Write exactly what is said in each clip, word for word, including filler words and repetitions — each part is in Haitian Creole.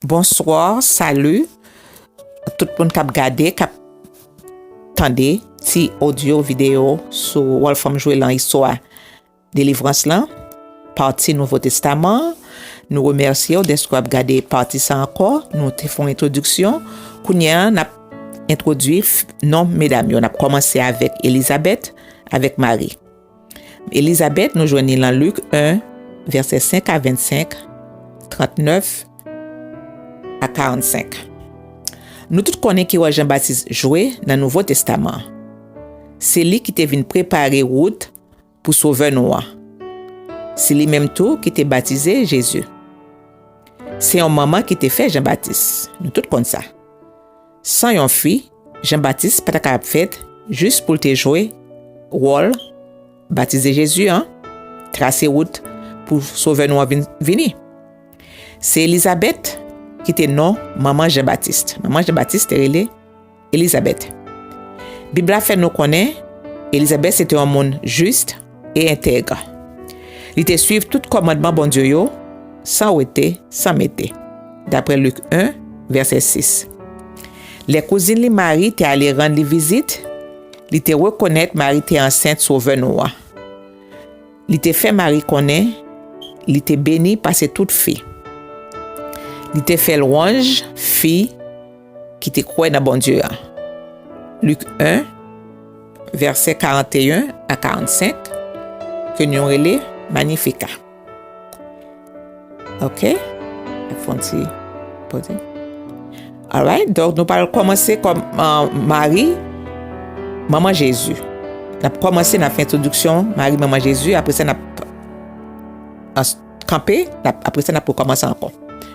Bonsoir, salut. Tout moun k ap gade, k ap tande ti odyo videyo sou wòl fanm jwe lan istwa delivrans lan, pati Nouvo Testaman. Nou remèsye w dèske w ap gade pati sa ankò. Nou te fè yon entwodiksyon. Kounye a, n ap entwodui f- non medam yo. N ap kòmanse avèk Elizabèt, avèk Mari. Elizabèt, nou jwenn li lan Lik en, vèsè senk a vennsenk, trannèf a karannsenk. Nou tout konnen ki wòl Jan Batis jwe nan Nouvo Testaman an. Se li ki te vin prepare wout pou Sovè nou an. Se li menm tou ki te batize Jezi. Se yon manman ki te fè Jan Batis. Nou tout konn sa. San yon fi, Jan Batis pa ta kapab fèt jis pou l te jwe wòl batize Jezi an, trase wout pou Sovè nou an vin, vini. Se Elizabèt ki te non manman Jan Batis. Manman Jan Batis te rele Elizabèt. Bib la fè nou konnen Elizabèt se te yon moun jis e entèg. Li te suiv tout kòmandman Bondye yo, san wete, san mete, daprè Lik en, vèsè sis. Lè kouzin li Mari te ale rann li vizit, li te rekonèt Mari te ansent Sovè nou an. Li te fè Mari konnen li te beni pase tout fi. Li te fè lwanj fi ki te kwè nan Bondye an. Lik en, vèsè karanteyen a karannsenk, ke nou rele Magnificat. Ok? Fè yon ti poze. Alright, donk nou pral kòmanse kòm, euh, Mari, manman Jezi. N ap kòmanse, n ap fè entwodiksyon Mari, manman Jezi, apre sa n ap, euh, kanpe, n ap, apre sa n ap rekòmanse ankò.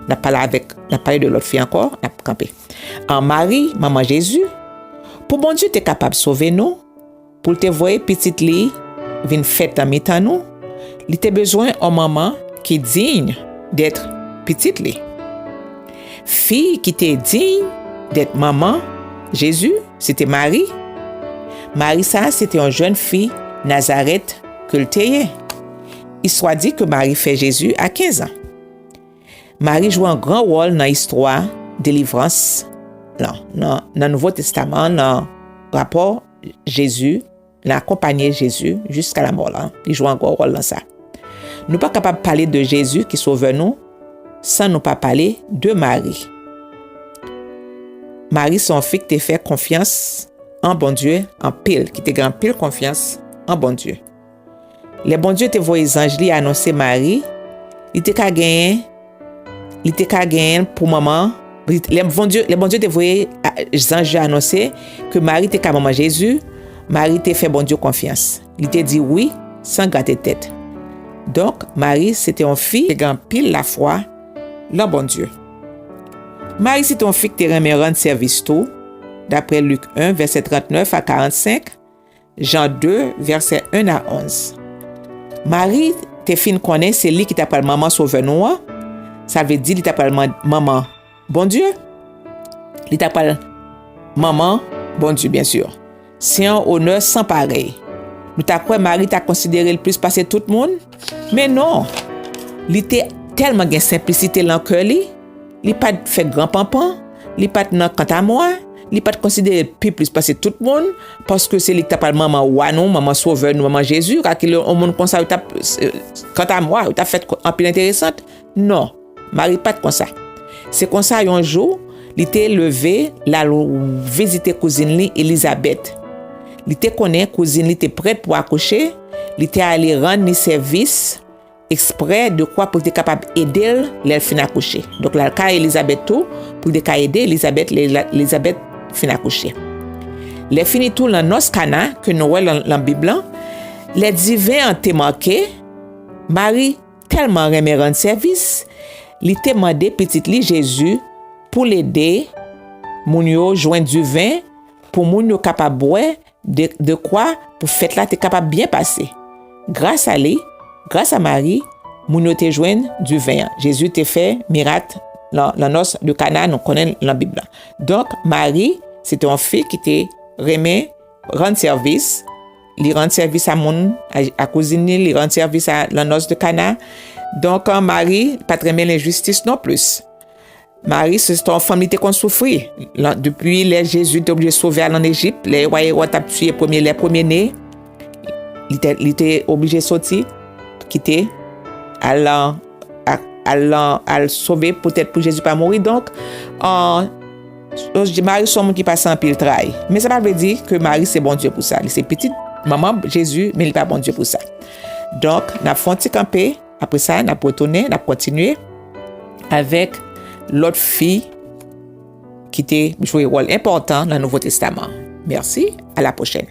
N ap pale avèk, n ap pale de lòt fi ankò, n ap kanpe. An Mari, manman Jezi, pou Bondye te kapab sove nou, pou l te voye pitit li vin fèt nan mitan nou, li te bezwen yon manman ki diy dèt pitit li. Fi ki te diy dèt manman Jezi, se te Mari. Mari sa a, se te yon jèn fi Nazarèt ke l te ye. Istwa di ke Mari fè Jezi a kenz an. Mari jwe yon gran wòl nan istwa delivrans lan, nan, nan Nouvo Testaman, nan rapò Jezi, nan akonpanye Jezi jiska lamò lan. Li jwe yon gran wòl nan sa. Nou pa kapab pale de Jezi ki Sovè nou san nou pa pale de Mari. Mari se yon fi ki te fè konfyans an Bondye anpil, ki te gen anpil konfyans an Bondye. Lè Bondye te voye zanj li anonse Mari, li te ka genyen, li te ka genyen pou manman, li, lè Bondye, lè Bondye te voye a, zanj yo anonse ke Mari te ka manman Jezi, Mari te fè Bondye konfyans. Li te di wi san grate tèt. Donk, Mari se te yon fi ki te gen anpil lafwa nan Bondye. Mari se te yon fi ki te renmen rann sèvis tou, daprè Lik en, vèsè trannèf a karannsenk, Jan de, vèsè en a onz. Mari te fin konnen se li ki ta pral manman Sovè nou an, sa vle di li ta pral man- manman Bondye. Li ta pral manman Bondye, byen si. Se yon onè san parèy. Nou ta kwè Mari ta konsidere l plis pase tout moun, men non. Li te tèlman gen senplisite lan kè li, li pa t fè gran panpan, li pa t nan kantamwa, li pa t konsidere l pi plis pase tout moun, paske se li ki ta pral manman wa nou, manman Sovè nou, manman Jezi, kalkile yon moun konsa, yo t ap, eh, kantamwa, yo t ap fèt anpil enteresant. Non, Mari pa t konsa. Se konsa, yon jou, li te leve, l al vizite kouzin li, Elizabèt. Li te konnen kouzin li te prèt pou akouche, li te ale rann li sèvis, eksprè de kwa pou l te kapab ede l lè l fin akouche. Donk, l al kay Elizabèt tou, pou l te ka ede Elizabèt lè Elizabèt fin akouche. Lè fini tou, lan nòs Kana, ke nou wè lan, lan Bib lan, lè diven an te make, Mari tèlman renmen rann sèvis, li te mande pitit li Jezi pou l ede moun yo jwenn diven, pou moun yo kapab bwè de, de kwa pou fèt la te kapab byen pase. Gras a li, gras a Mari, moun yo te jwenn diven an. Jezi te fè mirak lan, lan nòs de Kana, nou konnen lan Bib la. Donk, Mari, se te yon fi ki te renmen rann sèvis. Li rann sèvis a moun, a, a kouzin li, li rann sèvis a lan nòs de Kana. Donk, Mari pa t renmen lenjistis non plis. Mari, se te yon fanm li te konn soufri. Lan- Depi lè Jezi te oblije sove al ann Ejip, lè wa Ewòd t ap tiye premye lè premye ne, li te, li te oblije soti, kite, al, al, al, al sove poutèt pou Jezi pa mouri. Donk, an, Mari se yon moun ki pase anpil tray. Men sa pa vle di ke Mari se Bondye pou sa. Li se pitit manman Jezi, men li pa Bondye pou sa. Donk, n ap fè yon ti kanpe. Apre sa, n ap retounen, n ap kontinye avèk lòt fi ki te jwe wòl enpòtan nan Nouvo Testaman. Mèsi, a la pwochèn.